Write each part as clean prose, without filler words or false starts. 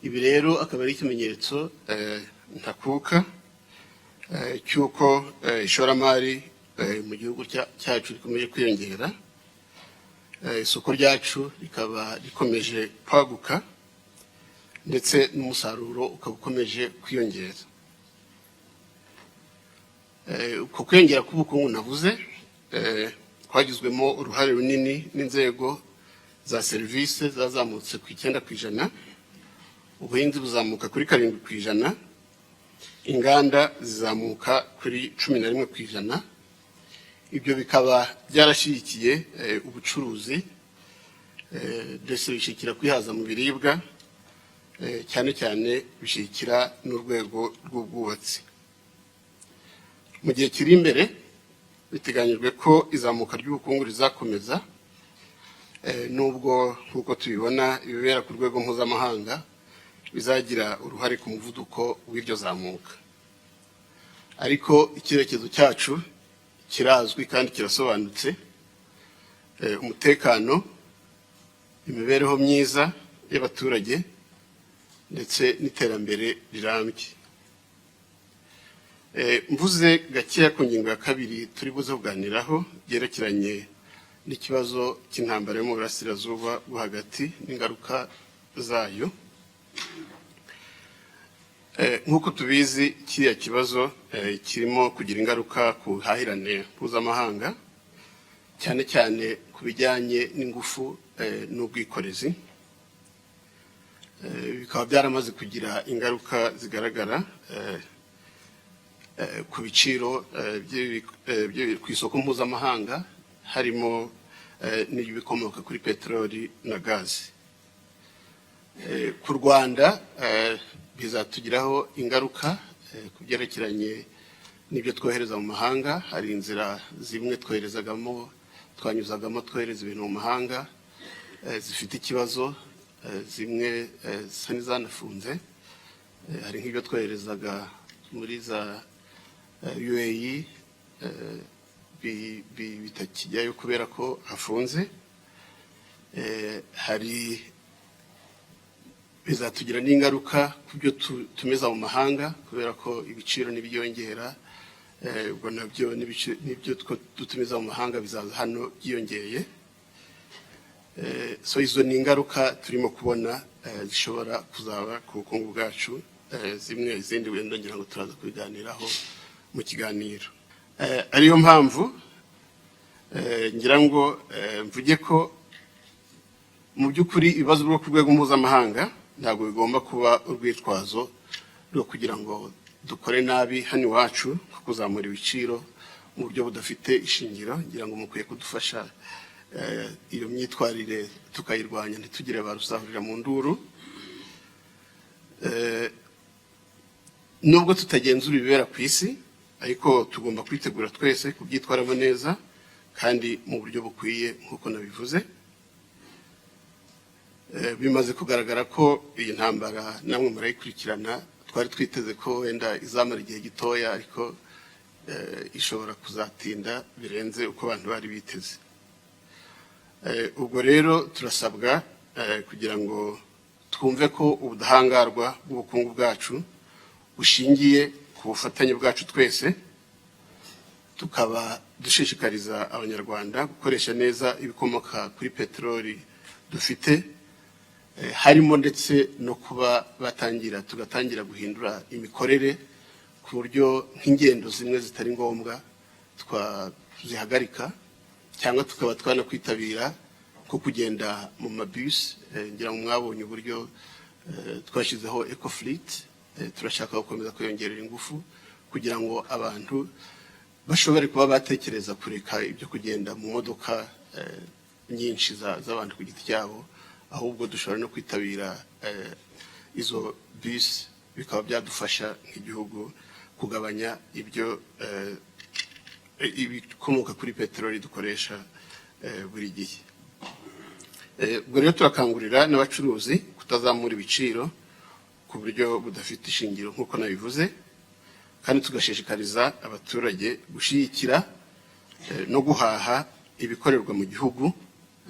Ibi rero akaba ari ikimenyetso ntakuka cy'uko ishoramari mu gihugu cyacu rikomeje kwiyongera, isoko ryacu rikaba rikomeje kwaguka, ndetse n'umusaruro ukaba ukomeje kwiyongera. Uko kwiyongera k'ubukungu navuze kwagizwemo uruhare runini n'inzego za serivisi zazamutse ku 9%, ubuhinzi buzamuka kuri 7%, inganda zizamuka kuri 11%. Ibyo bikaba byarashyigikiye ubucuruzi, ndetse bishyigikira kwihaza mu biribwa, cyane cyane bishyigikira n'urwego rw'ubwubatsi. Mu gihe kiri imbere, biteganyijwe ko izamuka ry'ubukungu rizakomeza, nubwo nk'uko tubibona ibibera ku rwego mpuzamahanga bizagira uruhare ku muvuduko w'iryo zamuka. Ariko icyerekezo cyacu kirazwi kandi kirasobanutse: umutekano, imibereho myiza y'abaturage, ndetse n'iterambere rirambye. Mvuze gakeya ku ngingo ya kabiri turi buze kuganiraho, byerekeranye n'ikibazo cy'intambara yo mu Burasirazuba bwo Hagati n'ingaruka zayo. Nk'uko tubizi, kiriya kibazo kirimo kugira ingaruka ku buhahirane mpuzamahanga, cyane cyane ku bijyanye n'ingufu n'ubwikorezi. Bikaba byaramaze kugira ingaruka zigaragara ku biciro ku isoko mpuzamahanga, harimo n'ibikomoka kuri peteroli na gazi. Ku Rwanda bizatugiraho ingaruka ku byerekeranye n'ibyo twohereza mu mahanga. Hari inzira zimwe twoherezagamo, twanyuzagamo twohereza ibintu mu mahanga, zifite ikibazo, zimwe zisa n'izanafunze. Hari nk'ibyo twoherezaga muri za UAE bitakijyayo kubera ko hafunze. Hari bizatugira n'ingaruka ku byo tumiza mu mahanga, kubera ko ibiciro n'ibyongera, ubwo nabyo n'ibyo dutumiza mu mahanga bizaza hano byiyongeye. So izo ni ingaruka turimo kubona zishobora kuzaba ku bukungu bwacu zimwe. Izindi wenda ngira ngo turaza kubiganiraho mu kiganiro. Ariyo mpamvu ngira ngo mvuge ko mu by'ukuri ibibazo byo ku rwego mpuzamahanga ntabwo bigomba kuba urwitwazo rwo kugira ngo dukore nabi hano iwacu, nko kuzamura ibiciro mu buryo budafite ishingiro. Ngira ngo mukwiye kudufasha iyo myitwarire tukayirwanya, ntitugire ba rusahurira mu nduru. Nubwo tutagenzura ibibera ku isi, ariko tugomba kwitegura twese kubyitwaramo neza kandi mu buryo bukwiye, nk'uko nabivuze. Bimaze kugaragara ko iyi ntambara, namwe murayikurikirana, twari twiteze ko wenda izamara igihe gitoya, ariko ishobora kuzatinda birenze uko abantu bari biteze. Ubwo rero turasabwa kugira ngo twumve ko ubudahangarwa bw'ubukungu bwacu bushingiye ku bufatanye bwacu twese, tukaba dushishikariza Abanyarwanda gukoresha neza ibikomoka kuri peteroli dufite, harimo ndetse no kuba batangira, tugatangira guhindura imikorere, ku buryo nk'ingendo zimwe zitari ngombwa twazihagarika, cyangwa tukaba twanakwitabira nko kugenda mu mabisi. Ngira ngo mwabonye uburyo twashyizeho Ecofleet. Turashaka gukomeza kuyongerera ingufu kugira ngo abantu bashobore kuba batekereza kureka ibyo kugenda mu modoka nyinshi z'abantu ku giti cyabo, ahubwo dushobora no kwitabira izo bisi, bikaba byadufasha nk'igihugu kugabanya ibyo ibikomoka kuri peteroli dukoresha buri gihe. Ubwo rero turakangurira n'abacuruzi kutazamura ibiciro ku buryo budafite ishingiro, nk'uko nabivuze, kandi tugashishikariza abaturage gushyigikira no guhaha ibikorerwa mu gihugu,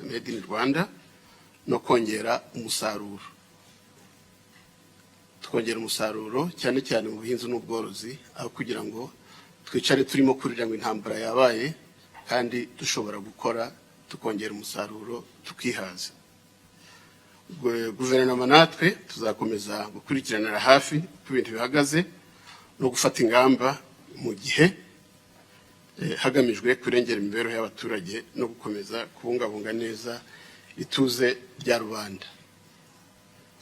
made in Rwanda, no kongera umusaruro. Tukongera umusaruro cyane cyane mu buhinzi n'ubworozi, aho kugira ngo twicare turimo kurira ngo intambara yabaye, kandi dushobora gukora tukongera umusaruro, tukihaza. Guverinoma natwe tuzakomeza gukurikiranira hafi uko ibintu bihagaze no gufata ingamba mu gihe, hagamijwe kurengera imibereho y'abaturage no gukomeza kubungabunga neza ituze rya rubanda.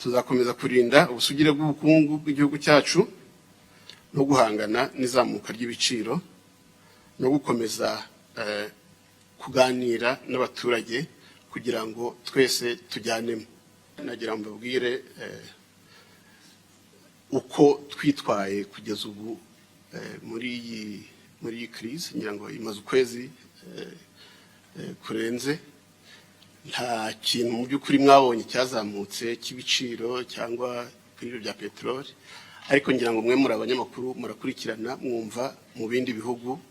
Tuzakomeza kurinda ubusugire bw'ubukungu bw'igihugu cyacu no guhangana n'izamuka ry'ibiciro no gukomeza kuganira n'abaturage kugira ngo twese tujyanemo. Nagira ngo mbabwire uko twitwaye kugeza ubu muri iyi crise. Ngira ngo imaze ukwezi kurenze. Nta kintu mu by'ukuri mwabonye cyazamutse cy'ibiciro cyangwa kuri ibyo bya peteroli, ariko ngira ngo mwe muri abanyamakuru murakurikirana, mwumva mu bindi bihugu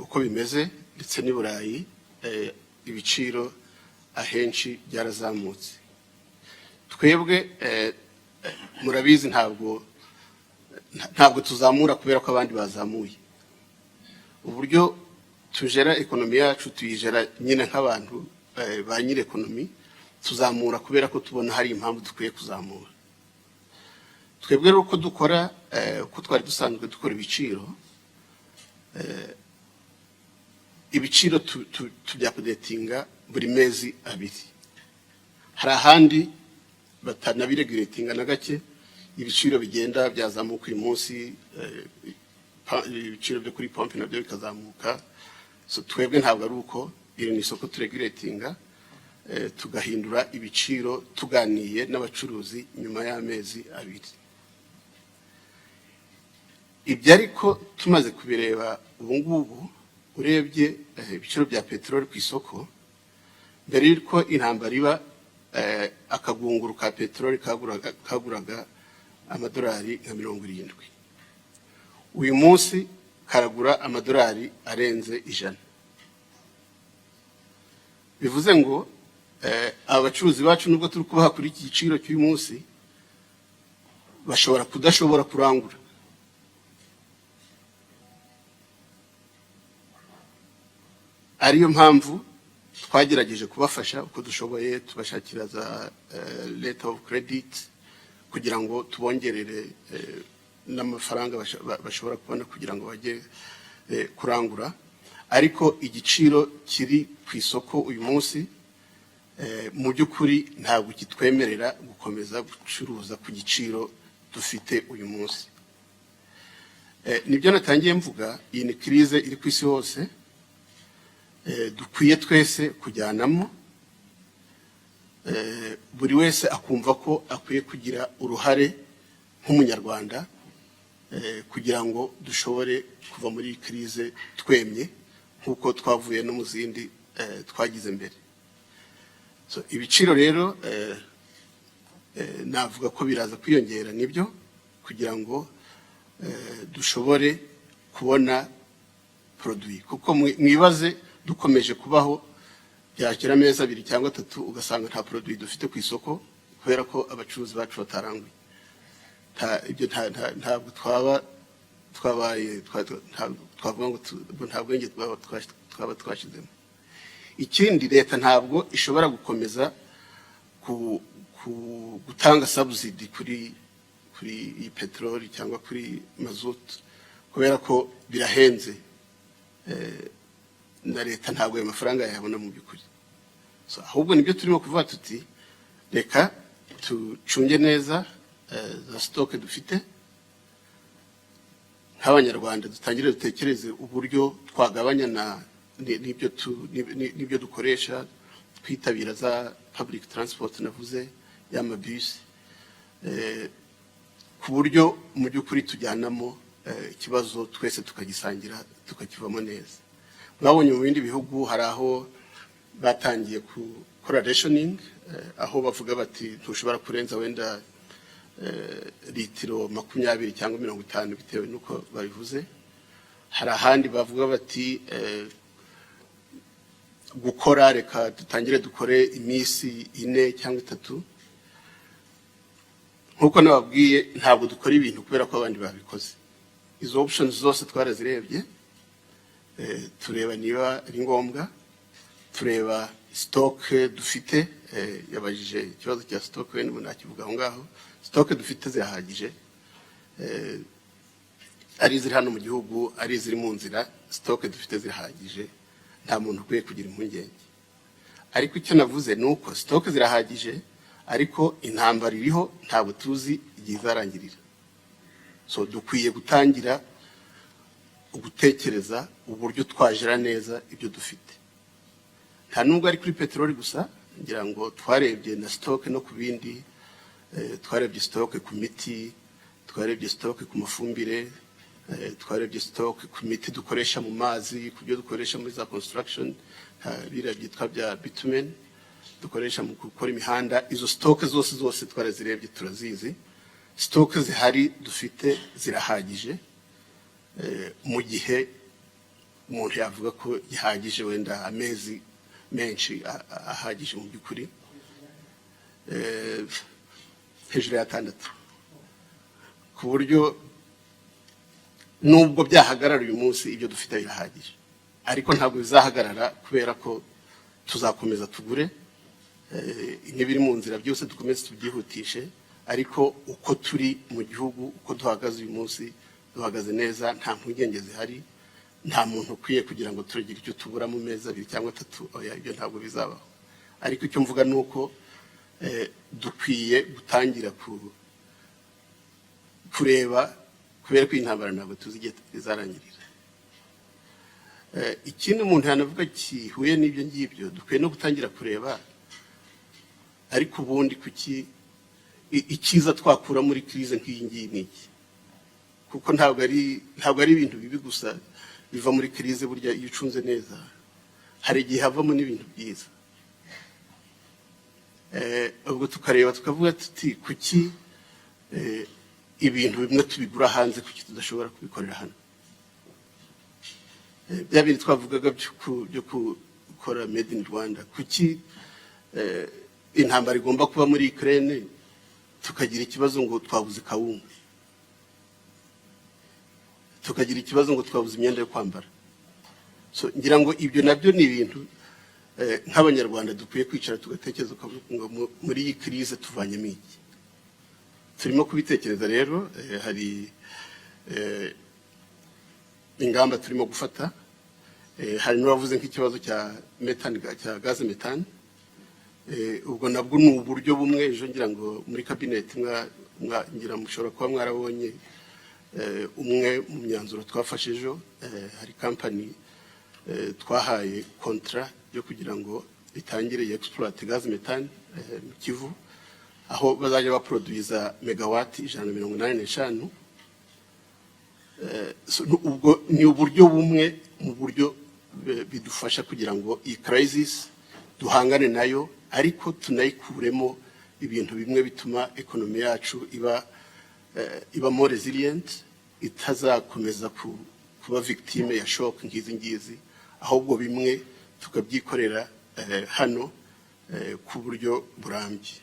uko bimeze, ndetse n'i Burayi ibiciro ahenshi byarazamutse. Twebwe murabizi, ntabwo tuzamura kubera ko abandi bazamuye. Uburyo tujera economy yacu, tuyijera nyine nk'abantu ba nyiri economy. Tuzamura kubera ko tubona hari impamvu dukwiye kuzamura. Twebwe rero uko dukora, uko twari dusanzwe dukora ibiciro, ibiciro tubya-updatinga buri mezi 2. Hari ahandi batanabiregulatinga na gake, ibiciro bigenda byazamuka uyu munsi, ibiciro byo kuri pompe nabyo bikazamuka. So twebwe ntabwo ari uko. Iri ni isoko turegulatinga, tugahindura ibiciro tuganiye n'abacuruzi nyuma y'amezi 2. Ibyo ariko tumaze kubireba ubu ngubu, urebye ibiciro bya peteroli ku isoko mbere y'uko intambara iba, akagunguru ka peteroli kaguraga amadolari nka 70. Uyu munsi karagura amadolari arenze 100. Bivuze ngo aba bacuruzi bacu, nubwo turi kubaha kuri iki giciro cy'uyu munsi, bashobora kudashobora kurangura. Ariyo mpamvu twagerageje kubafasha uko dushoboye, tubashakira za letter of credit kugira ngo tubongerere n'amafaranga bashobora kubona kugira ngo bajye kurangura. Ariko igiciro kiri ku isoko uyu munsi mu by'ukuri ntabwo kitwemerera gukomeza gucuruza ku giciro dufite uyu munsi. Nibyo natangiye mvuga, iyi ni crise iri ku isi hose, dukwiye twese kujyanamo, buri wese akumva ko akwiye kugira uruhare nk'Umunyarwanda, kugira ngo dushobore kuva muri iyi crise twemye nk'uko twavuye no mu zindi twagize mbere. So, ibiciro rero navuga ko biraza kwiyongera, nibyo, kugira ngo dushobore kubona produit, kuko mwibaze dukomeje kubaho byakira amezi 2 cyangwa 3, ugasanga nta produit dufite ku isoko kubera ko abacuruzi bacu bataranguye. Ibyo ntabwo twaba twabaye twavuga ngo nta bwenge twaba twashyizemo. Ikindi, leta ntabwo ishobora gukomeza gutanga subsidy kuri iyi peteroli cyangwa kuri mazutu, kubera ko birahenze, na leta ntabwo ayo mafaranga yayabona mu by'ukuri. So, ahubwo nibyo turimo kuvuga tuti reka tucunge neza za stock dufite nk'Abanyarwanda, dutangire dutekereze uburyo twagabanya na n'ibyo dukoresha, twitabira za public transport navuze, y'amabisi, ku buryo mu by'ukuri tujyanamo ikibazo twese tukagisangira, tukakivamo neza. Mwabonye mu bindi bihugu hari aho batangiye gukora rationing, aho bavuga bati ntushobora kurenza wenda litiro 20 cyangwa 50, bitewe n'uko babivuze. Hari ahandi bavuga bati gukora, reka dutangire dukore iminsi 4 cyangwa 3. Nk'uko nababwiye, ntabwo dukora ibintu kubera ko abandi babikoze. Izo options zose twarazirebye, tureba niba ari ngombwa, tureba stock dufite. Yabajije ikibazo cya stock, wenda ubu nakivuga aho ngaho. Stock dufite zirahagije, ari iziri hano mu gihugu, ari iziri mu nzira, stock dufite zirahagije, nta muntu ukwiye kugira impungenge. Ariko icyo navuze ni uko stock zirahagije, ariko intambara iriho, ntabwo tuzi igihe izarangirira. So dukwiye gutangira gutekereza uburyo twajera neza ibyo dufite. Nta nubwo ari kuri peteroli gusa, ngira ngo twarebye na stock no ku bindi. Twarebye stock ku miti, twarebye stock ku mafumbire, twarebye stock ku miti dukoresha mu mazi, ku byo dukoresha muri za construction, biriya byitwa bya bitumen dukoresha mu gukora imihanda. Izo stock zose zose twarazirebye, turazizi. Stock zihari dufite zirahagije, mu gihe umuntu yavuga ko gihagije, wenda amezi menshi ahagije mu by'ukuri, hejuru y'atandatu, ku buryo nubwo byahagarara uyu munsi, ibyo dufite birahagije. Ariko ntabwo bizahagarara, kubera ko tuzakomeza tugure n'ibiri mu nzira byose, dukomeze tubyihutishe. Ariko uko turi mu gihugu, uko duhagaze uyu munsi, duhagaze neza, nta mpungenge zihari. Nta muntu ukwiye kugira ngo turagira icyo tubura mu mezi 2 cyangwa 3. Oya, ibyo ntabwo bizabaho. Ariko icyo mvuga ni uko dukwiye gutangira kureba, kubera ko iyi ntambara ntabwo tuzi igihe izarangirira. Ikindi umuntu yanavuga gihuye n'ibyo ngibyo, dukwiye no gutangira kureba, ariko ubundi kuki icyiza twakura muri crise nk'iyi ngiyi ni iki? Kuko ntabwo ari ibintu bibi gusa biva muri crise. Burya iyo ucunze neza, hari igihe havamo n'ibintu byiza. Ubwo tukareba tukavuga tuti: kuki ibintu bimwe tubigura hanze? Kuki tudashobora kubikorera hano? Bya bindi twavugaga byo gukora made in Rwanda, kuki intambara igomba kuba muri Ukraine tukagira ikibazo ngo twabuze kawunga, tukagira ikibazo ngo twabuze imyenda yo kwambara? So ngira ngo ibyo nabyo ni ibintu nk'Abanyarwanda dukwiye kwicara tugatekereza, ukavuga ngo muri iyi crise tuvanyemo iki? Turimo kubitekereza rero. Hari ingamba turimo gufata. Hari n'uwavuze nk'ikibazo cya methane, cya gaz méthane. Ubwo nabwo ni uburyo bumwe. Ejo ngira ngo muri kabineti ngira mushobora kuba mwarabonye umwe mu myanzuro twafashe ejo. Hari kampani twahaye contrat yo kugira ngo itangire exploit gaz méthane mu Kivu, aho bazajya baproduiza megawati 185. So, ubwo ni uburyo bumwe mu buryo bidufasha kugira ngo iyi crisis duhangane nayo, ariko tunayikuremo ibintu bimwe bituma economy yacu iba more resilient, itazakomeza kuba victime ya shock ngizi ngizi, ahubwo bimwe tukabyikorera hano ku buryo burambye.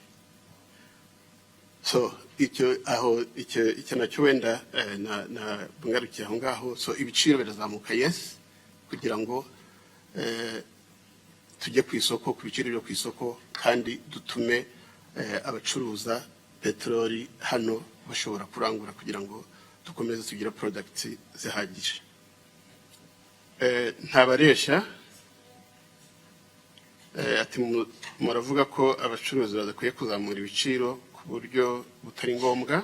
So icyo aho icyo nacyo wenda na ngarukiye aho ngaho. So ibiciro birazamuka, yes, kugira ngo tujye ku isoko ku biciro byo ku isoko, kandi dutume abacuruza peteroli hano bashobora kurangura, kugira ngo dukomeze tugire product zihagije. Ntabaresha ati: Muravuga ko abacuruzi badakwiye kuzamura ibiciro ku buryo butari ngombwa."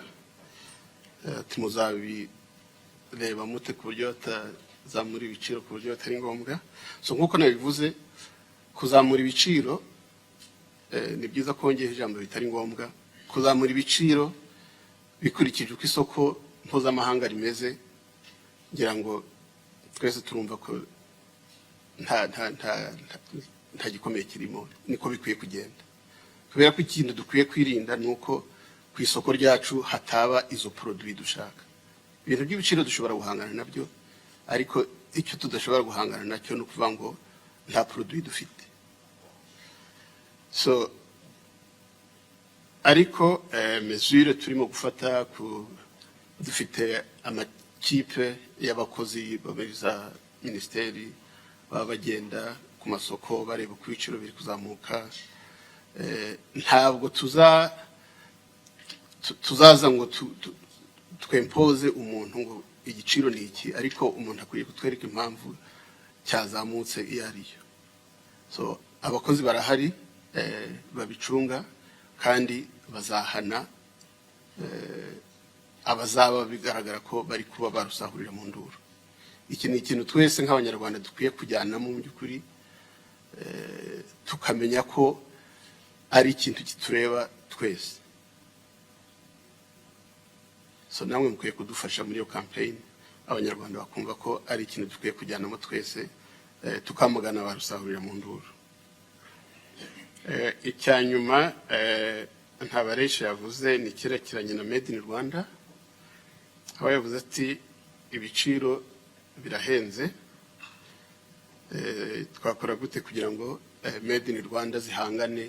Ati: Muzabireba mute ku buryo batazamura ibiciro ku buryo butari ngombwa? So nk'uko nabivuze, kuzamura ibiciro, ni byiza ko wongeyeho ijambo "bitari ngombwa". Kuzamura ibiciro bikurikije uko isoko mpuzamahanga rimeze, ngira ngo twese turumva ko nta gikomeye kirimo, niko bikwiye kugenda, kubera ko ikintu dukwiye kwirinda ni uko ku isoko ryacu hataba izo produit dushaka. Ibintu by'ibiciro dushobora guhangana nabyo, ariko icyo tudashobora guhangana nacyo ni ukuvuga ngo nta produit dufite. So Ariko mesure turimo gufata ku dufite amakipe y'abakozi bo muri za minisiteri baba bagenda ku masoko bareba uko ibiciro biri kuzamuka. Ntabwo tuzaza ngo twempoze umuntu ngo igiciro ni iki, ariko umuntu akwiye kutwereka impamvu cyazamutse iyo ariyo. So abakozi barahari babicunga kandi bazahana abazaba bigaragara ko bari kuba barusahurira mu nduru. Iki ni ikintu twese nk'Abanyarwanda dukwiye kujyanamo mu by'ukuri, tukamenya ko ari ikintu kitureba twese. So namwe mukwiye kudufasha muri iyo campaign, Abanyarwanda bakumva ko ari ikintu dukwiye kujyanamo twese, tukamagana barusahurira mu nduru. Icya nyuma Ntabaresha yavuze ni icyerekeranye na Made in Rwanda, aho yavuze ati ibiciro birahenze, twakora gute kugira ngo Made in Rwanda zihangane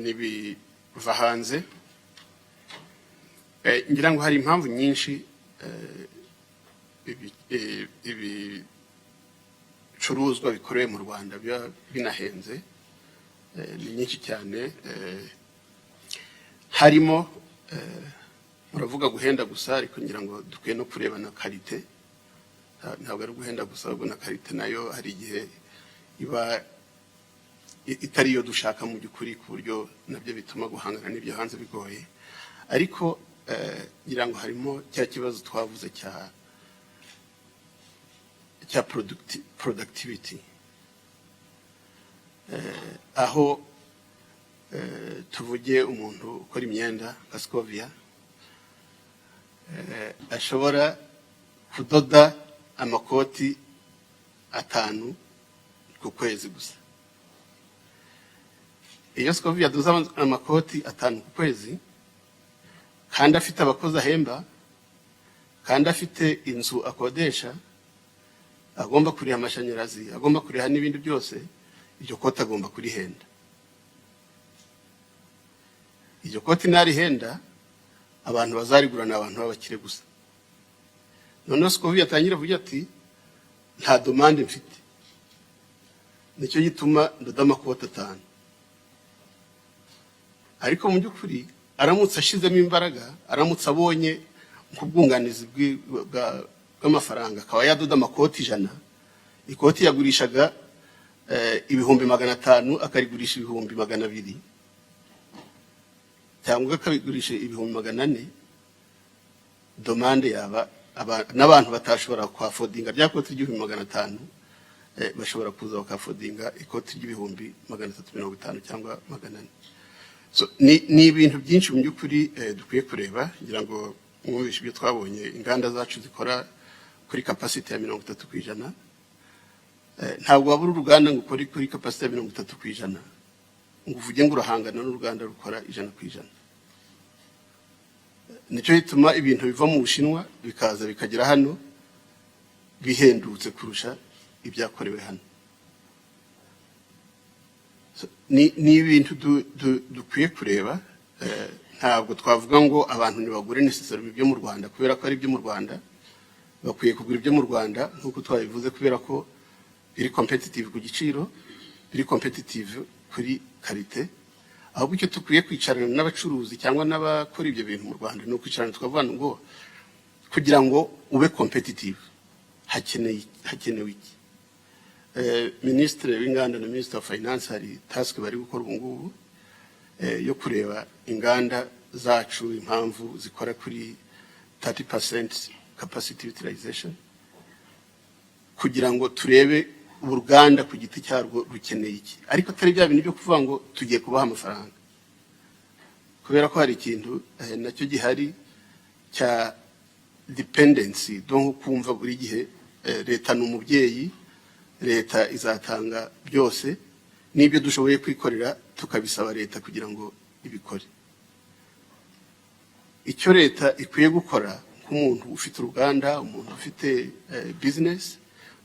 n'ibiva hanze? Ngira ngo hari impamvu nyinshi ibicuruzwa bikorewe mu Rwanda biba binahenze. Ni nyinshi cyane, harimo muravuga guhenda gusa, ariko ngira ngo dukwiye no kureba na qualité. Ntabwo ari guhenda gusa, ahubwo na qualité nayo hari igihe iba itari iyo dushaka mu by'ukuri, ku buryo nabyo bituma guhangana n'ibyo hanze bigoye. Ariko ngira ngo harimo cya kibazo twavuze cya productivity, aho tuvuge umuntu ukora imyenda nka Scovia ashobora kudoda amakoti 5 ku kwezi gusa. Iyo Scovia adoze amakoti 5 ku kwezi, kandi afite abakozi ahemba, kandi afite inzu akodesha, agomba kuriha amashanyarazi, agomba kuriha n'ibindi byose, iryo koti agomba kurihenda. Iryo koti narihenda, abantu bazarigura ni abantu b'abakire gusa. Noneho Scovia atangira kuvuga ati nta demande mfite, nicyo gituma ndoda amakoti 5. Ariko mu by'ukuri aramutse ashizemo imbaraga, aramutse abonye nk'ubwunganizi bw'amafaranga, akaba yadoda amakoti 100, ikoti yagurishaga 500,000 akarigurisha 200,000 cyangwa akabigurisha 400,000, demande yaba n'abantu batashobora kwaffordinga rya koti ry'ibihumbi 500 bashobora kuza bakaffordinga ikoti ry'ibihumbi 350 cyangwa 400. So, ni ibintu byinshi mu by'ukuri dukwiye kureba. Ngira ngo mwumvishe ibyo twabonye, inganda zacu zikora kuri capacity ya 30%. Ntabwo wabura uruganda ngo ukore kuri capacity ya 30% ngo uvuge ngo urahangana n'uruganda rukora 100%. Nicyo gituma ibintu biva mu Bushinwa bikaza bikagera hano bihendutse kurusha ibyakorewe hano. So, ni ibintu dukwiye kureba. Ntabwo twavuga ngo abantu ntibagure necessarily ibyo mu Rwanda kubera ko ari ibyo mu Rwanda. Bakwiye kugura ibyo mu Rwanda nk'uko twabivuze, kubera ko biri competitive ku giciro, biri competitive kuri qualité. Ahubwo icyo dukwiye kwicarana n'abacuruzi cyangwa n'abakora ibyo bintu mu Rwanda ni ukwicarana tukavuga ngo kugira ngo ube competitive hakenewe iki? Minisitiri w'inganda na Minisitiri wa Finance hari task bari gukora ubu ngubu yo kureba inganda zacu, impamvu zikora kuri 30% capacity utilization, kugira ngo turebe uruganda ku giti cyarwo rukeneye iki, ariko atari bya bintu byo kuvuga ngo tugiye kubaha amafaranga, kubera ko hari ikintu nacyo gihari cya dependency, donc kumva buri gihe leta ni umubyeyi, leta izatanga byose, n'ibyo dushoboye kwikorera tukabisaba leta kugira ngo ibikore. Icyo leta ikwiye gukora nk'umuntu ufite uruganda, umuntu ufite business,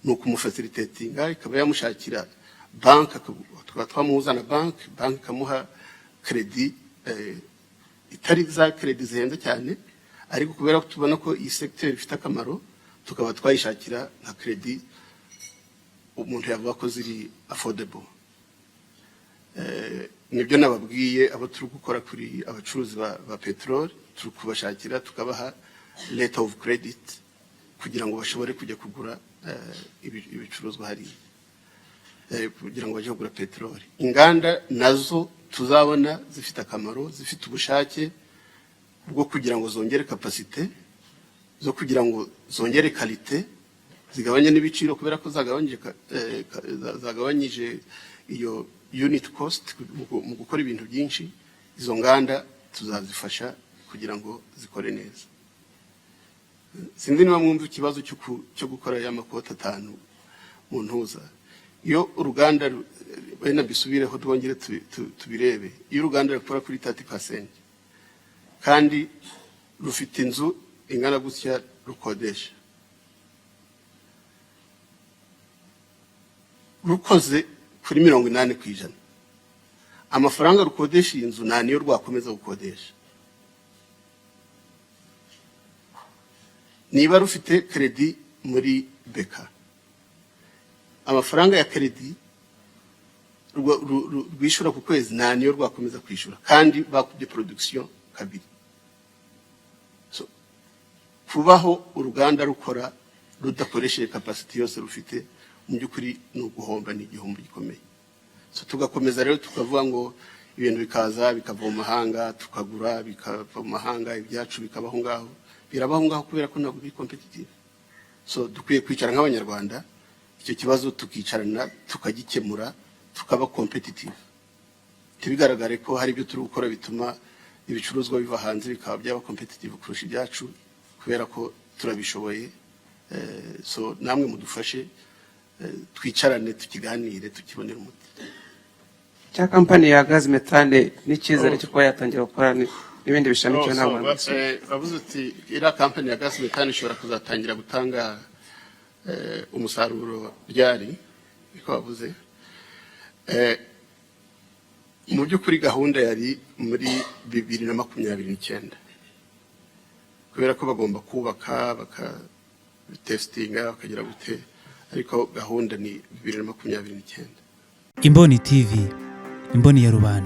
ni ukumufacilitatinga, ikaba yamushakira banki, tukaba twamuhuza na banki, banki ikamuha crédit itari za crédit zihenze cyane, ariko kubera ko tubona ko iyi secteur ifite akamaro, tukaba twayishakira nka crédit umuntu yavuga ko ziri affordable. Nibyo nababwiye, abo turi gukora kuri abacuruzi ba peteroli, turi kubashakira tukabaha letter of credit kugira ngo bashobore kujya kugura ibicuruzwa hariya, kugira ngo bajye kugura peteroli. Inganda nazo tuzabona zifite akamaro, zifite ubushake bwo kugira ngo zongere capacité, zo kugira ngo zongere qualité, zigabanye n'ibiciro, kubera ko zagabanyije iyo unit cost mu gukora ibintu byinshi. Izo nganda tuzazifasha kugira ngo zikore neza. Sinzi niba mwumva ikibazo cyo gukora ya makoti 5 mu ntuza. Iyo uruganda wenda mbisubireho, twongere tubirebe. Iyo uruganda rukora kuri 30% kandi rufite inzu ingana gutya rukodesha, rukoze kuri 80%, amafaranga rukodesha iyi nzu nta niyo rwakomeza gukodesha. Niba rufite crédit muri BK, amafaranga ya crédit rwishyura ku kwezi nta niyo rwakomeza kwishyura, kandi bakubye production kabiri. So, kubaho uruganda rukora rudakoresheje capacity yose rufite, mu by'ukuri ni uguhomba, ni igihombo gikomeye. So tugakomeza rero tukavuga ngo ibintu bikaza bikava mu mahanga, tukagura bikava mu mahanga, ibyacu bikabaho ngaho, birabaho ngaho kubera ko ntabwo biri competitive. So dukwiye kwicara nk'Abanyarwanda, icyo kibazo tukicarana tukagikemura, tukaba competitive, ntibigaragare ko hari ibyo turi gukora bituma ibicuruzwa biva hanze bikaba byaba competitive kurusha ibyacu, kubera ko turabishoboye. So namwe mudufashe, twicarane, tukiganire, tukibonere umuti. Cya kampani ya gaz méthane n'icyizere cyo kuba yatangira gukora n'ibindi bishamikiyeho, ntabwo Bavuze uti iriya kampani ya gaz méthane ishobora kuzatangira gutanga umusaruro ryari, niko bavuze. Mu by'ukuri gahunda yari muri 2029, kubera ko bagomba kubaka, bakabitesitinga, bakagira gute, ariko gahunda ni 2029. Imboni TV, imboni ya rubanda.